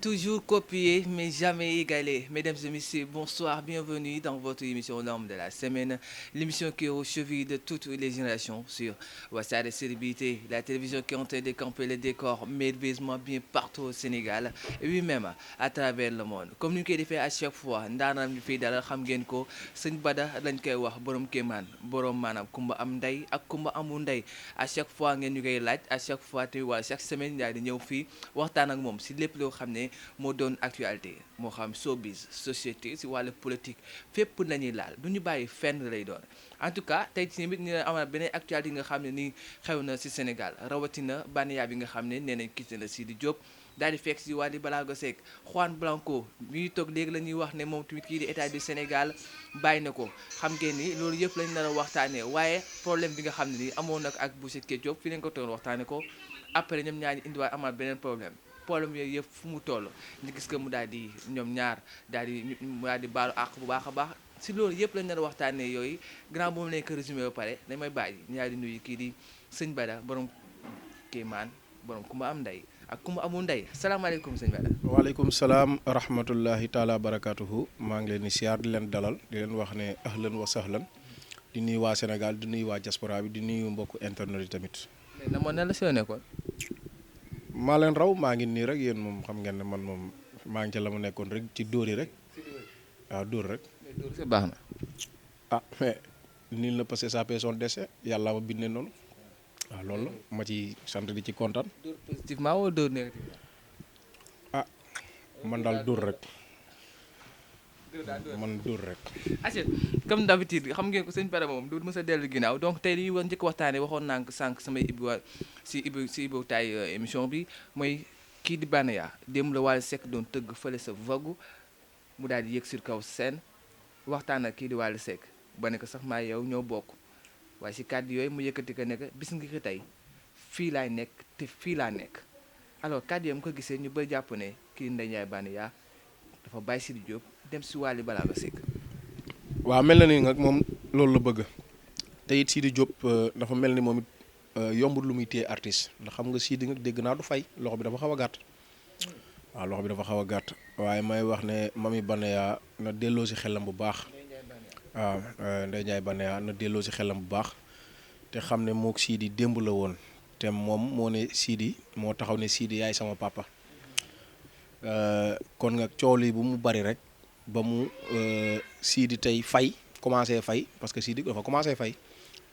Toujours copié, mais jamais égalé. Mesdames et messieurs, bonsoir, bienvenue dans votre émission L'homme de la semaine. L'émission qui est au cheville de toutes les générations sur WhatsApp des célébrités, la télévision qui est en train de camper le décor merveilleusement bien partout au Sénégal et lui-même à travers le monde. Comme nous le fait à chaque fois, ndaanaan ñu fiy dara xam ngeen ko sëñ Bada lañ koy wax borom kéemaan borom maanaam kumba am ndey ak kumba amul ndey à chaque fois ngeen ñu koy laaj à chaque fois te wala chaque semaine daal di ñëw fii waxtaan ak moom si lépp loo xam ne moo doon actualité moo xam showbiz société si wàllu politique fépp nañuy laal du ñu bàyyi fenn lay doon en tout cas tey ci tamit ñu ne amal beneen actualité yi nga xam ne nii xew na si Sénégal rawatina bànneyaa bi nga xam ne nee nañ quitté na Sidi Diop daal di fekk si Wally Ballago Seck Juan Branco mi ngi toog léegi la ñuy wax ne moom tamit kii di état du Sénégal bàyyi na ko xam ngeen ni loolu yëpp lañ nar a waxtaanee waaye problème bi nga xam ne nii amoon nag ak Boucher Ketchup fi lañ ko toon waxtaanee ko après ñoom ñaar ñi indiwaat amaat beneen problème yooyu yëpp fu mu toll ñu gis que mu daal di ñoom ñaar daal di baalu àq bu baax a baax si loolu yëpp lañ nar a waxtaanee yooyu grand boobu lañ ko résumé ba pare dañ may bàyyi ñaari nuyu kii di sëñ Bada borom Kéemaan borom ku ma am ndey ak ku ma amul ndey salaamaaleykum sëñ Bada. waaleykum salaam rahmatullahi taala barakatuhu maa ngi leen di siyaar di leen dalal di leen wax ne ahlan wa sahlan di nuyu waa Sénégal di nuyu waa diaspora bi di nuyu mbokku internet yi tamit. léegi nag na la si la nekkoon. maa leen raw maa ngi nii rek yéen moom xam ngeen ne man moom maa ngi ca la mu nekkoon rek ci dóor yi rek waaw dóor rek. dóor si baax na. ah mais nii la parce que ça fait son décès yàlla ma bindee noonu waaw loolu la ma ci sant di ci kontaan. dóor positivement wala dóor négativement. ah man daal dóor rek. man dóor rek. achet comme d'habitude xam ngeen ko sëñ Bada moom du mës a dellu ginnaaw donc tey li war njëkk waxtaanee waxoon naa ko sànq samay ibbi taay émission bi mooy kii di Banaya démb la Wally Seck doon tëgg fële sa Vogue mu daal di yëg sur kaw scène waxtaan ak kii di Wally Seck ba ne ko sax maa yow ñoo bokk waaye si kàddu yooyu mu yëkkati ko ne ko bis nga ko tey fii laay nekk te fii laa nekk alors kàddu yooyu mu ko gisee ñu ba jàpp ne kii di Ndeye Ndiaye Banaya dafa bàyyi Sidi Diop dem si Wally Ballago Seck. waaw mel na ni nag moom loolu la bëgg te it Sidi Diop dafa mel ni moom it yombul lu muy téye artiste ndax xam nga Sidi nag dégg naa du fay loxo bi dafa xaw a gàtt. waaw loxo bi dafa xaw a gàtt waaye may wax ne Mami Banaya na delloo si xelam bu baax. waaw Ndeye Ndiaye Banaya na delloo si xelam bu baax te xam ne moog Sidi démb la woon te moom moo ne Sidi moo taxaw ne Sidi yaay sama papa kon nga coow li bu mu bari rek. ba mu Sidi tey fay commencé fay parce que Sidi dafa commencé fay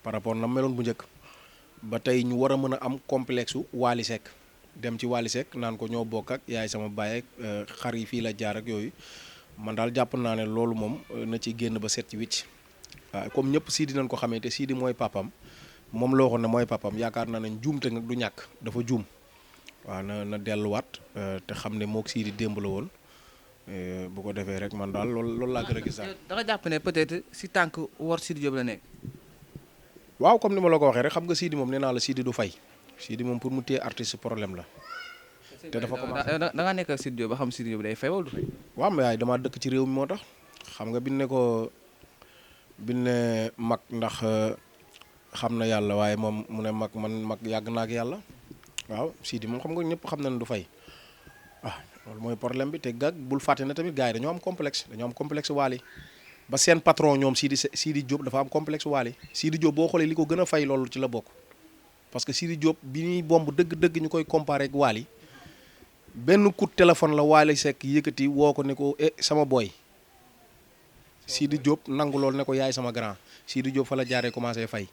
par rapport na meloon bu njëkk ba tey ñu war a mën a am complexe u Wally Seck dem ci Wally Seck naan ko ñoo bokk ak yaay sama baay ak xar yi fii la jaar ak yooyu man daal jàpp naa ne loolu moom na ci génn ba set ci wicc waaw comme ñëpp Sidi nañ ko xamee te Sidi mooy papam moom loo waxoon ne mooy papam yaakaar naa ne juum te nag du ñàkk dafa juum waaw na delluwaat te xam ne mook Sidi démb la woon. bu ko defee rek man daal loolu laa gën a gis daal. da nga jàpp ne peut-être si tànk war Sidi Diop la nekk. waaw comme ni ma la ko waxee rek xam nga Sidi moom nee naa la Sidi du fay Sidi moom pour mu téye artiste problème la. te dafa commencé da nga nekk ak Sidi Diop ba xam Sidi Diop day fay wala du fay. waaw mais yaay damaa dëkk ci réew mi moo tax xam nga biñ ne ko biñ ne mag ndax xam na yàlla waaye moom mu ne mag man mag yàgg na ak yàlla waaw Sidi moom xam nga ñëpp xam na ne du fay loolu mooy problème bi te gag bul fàtte ne tamit gars yi dañoo am complexe Wally ba seen patron ñoom Sidi Diop dafa am complexe Wally Sidi Diop boo xoolee li ko gën a fay loolu ci la bokk parce que Sidi Diop bi ñuy bomb dëgg-dëgg ñu koy comparé ak Wally benn coup de téléphone la Wally Seck yëkkati woo ko ne ko sama boy Sidi Diop nangu loolu ne ko yaay sama grand Sidi Diop fa la jaaree commencé fay.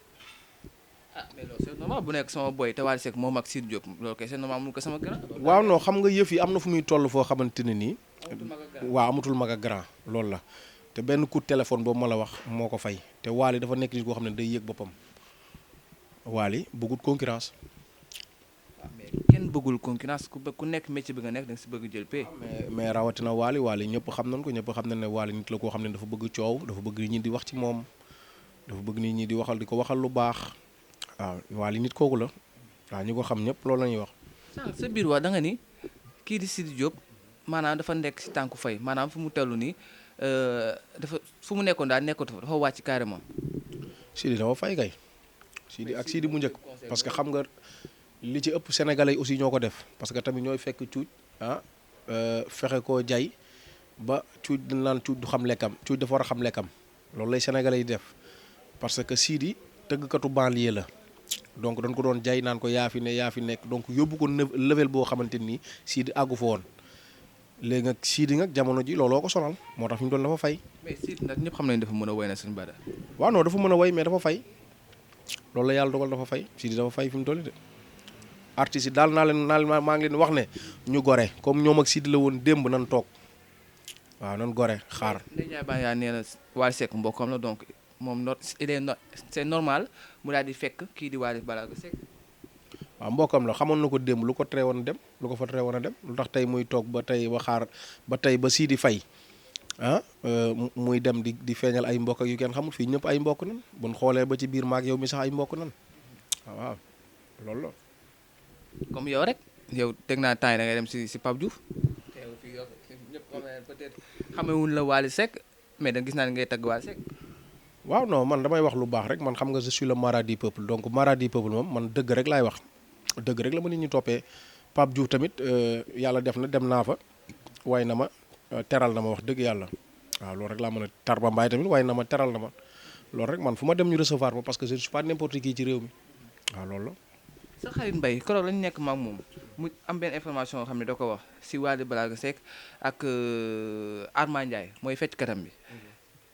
mais loolu c'est normal bu nekk sama boy te Wally Seck moom ak Sidi Diop loolu kay c'est normal mun ko sama grand. waaw non xam nga yëf yi am na fu muy toll foo xamante ne nii. waaw amatul mag ak grand loolu la te benn coup de téléphone boobu ma la wax moo ko fay te Wally dafa nekk nit koo xam ne day yëg boppam Wally bëggut concurrence. waaw mais kenn bëggul concurrence ku nekk métier bi nga nekk da nga si bëgg jël pay. mais rawatina Wally ñëpp xam nañ ko ñëpp xam nañ ne Wally nit la koo xam ne dafa bëgg coow dafa bëgg nit ñi di wax ci moom dafa bëgg nit ñi di ko waxal lu baax. waaw Wally nit kooku la waaw ñu ko xam ñëpp loolu la ñuy wax. sànq sa biir wax da nga ni kii di Sidi Diop maanaam dafa nekk si tànku fay maanaam fu mu tellu nii dafa fu mu nekkoon daal nekkatu fa dafa wàcc carrément. Sidi dafa fay kay Sidi ak Sidi bu njëkk parce que xam nga li ci ëpp sénégalais yi aussi ñoo ko def parce que tamit ñooy fekk cuuj fexe koo jay ba cuuj dañ naan cuuj du xam lekkam cuuj dafa war a xam lekkam loolu lay sénégalais yi def parce que Sidi tëggkatu banlieue la donc dañ ko doon jay naan ko yaa fi ne yaa fi nekk donc yóbbu ko level boo xamante nii Sidi àggu fa woon léegi nag Sidi nag jamono ji looloo ko sonal moo tax fi mu doon dafa fay. mais Sidi nag ñëpp xam nañ dafa mën a woy na Serigne Bada. waaw non dafa mën a woy mais dafa fay loolu la yàlla dogal dafa fay Sidi dafa fay fi mu toll de artistes yi daal naa leen maa ngi leen wax ne ñu gore comme ñoom ak Sidi la woon démb nan toog waaw nan gore xaar. Ndeye Ndiaye Ba yaa nee na Wally Seck mbokkam la donc moom c'est normal mu daal di fekk kii di Wally Ballago Seck. waaw mbokkam la xamoon na ko démb lu ko tere woon a dem lu ko fa tere woon a dem lu tax tey muy toog ba tey ba xaar ba tey ba Sidi fay muy dem di feeñal ay mbokk ak yu kenn xamul fii ñëpp ay mbokk nan buñ xoolee ba ci biir maag yow mi sax ay mbokk nan waaw loolu la. comme yow rek yow teg naa temps yi da ngay dem si Pape Diouf. teew fii yow ñëpp xam nañ peut-être xamewuñ la Wally Seck mais da gis naa ne ngay tagg Wally Seck. waaw non man damay wax lu baax rek man xam nga je suis le mara du peuple donc mara du peuple moom man dëgg rek laay wax dëgg rek la ma nit ñi toppee Pape Diouf tamit yàlla def na dem naa fa way na ma teral na ma wax dëgg yàlla waaw loolu rek laa mën a Tarba Mbaye tamit way na ma teral na ma loolu rek man fu ma dem ñu recevoir ma parce que je ne suis pas n'importe qui ci réew mi waaw loolu la. sa xarit Mbaye keroog lañu nekk maak moom mu am benn information yoo xam ne da ko wax si Wally Ballago Seck ak Arma Ndiaye mooy fecc katam bi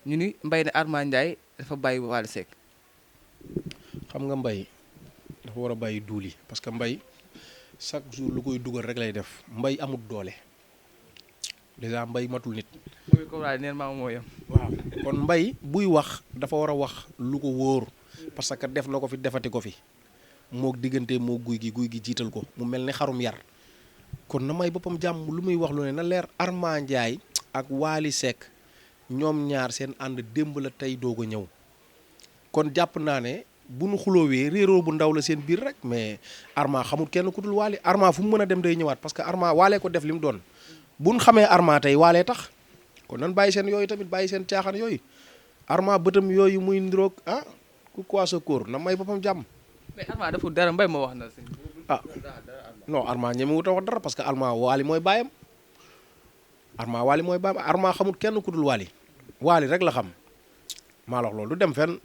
ñu ni Mbaye ne Arma Ndiaye dafa bàyyi Wally Seck. xam nga Mbaye dafa war a bàyyi duul yi parce que Mbaye chaque jour lu koy dugal rek lay def Mbaye amul doole déjà Mbaye matul nit. mooy ko walaay neen maa moo yam waaw kon Mbaye buy wax dafa war a wax lu ko wóor parce que def na ko fi defati ko fi moo diggante moo guy gi jiital ko mu mel ni xarum yar kon na may boppam jàmm lu muy wax lu ne na leer Arma Ndiaye ak Wally Seck ñoom ñaar seen ànd démb la tey doog a ñëw kon jàpp naa ne bu nu xuloowee réeroo bu ndaw la seen biir rek mais Arma xamul kenn ku dul Wally Arma fu mu mën a dem day ñëwaat parce que Arma Wally ko def li mu doon bu nu xamee Arma tey Wally tax kon nan bàyyi seen yooyu tamit bàyyi seen caaxaan yooyu Arma bëtam yooyu muy ndiroog ku quoi sa kóor na may boppam jàmm. mais Arma dafa dara Mbaye ma wax na si. non Arma ñemewut a wax dara parce que Arma Wally mooy bàyyam Wally mooy bàyyam Arma xamul kenn ku dul Wally Wally rek la xam maa la wax loolu du dem fenn.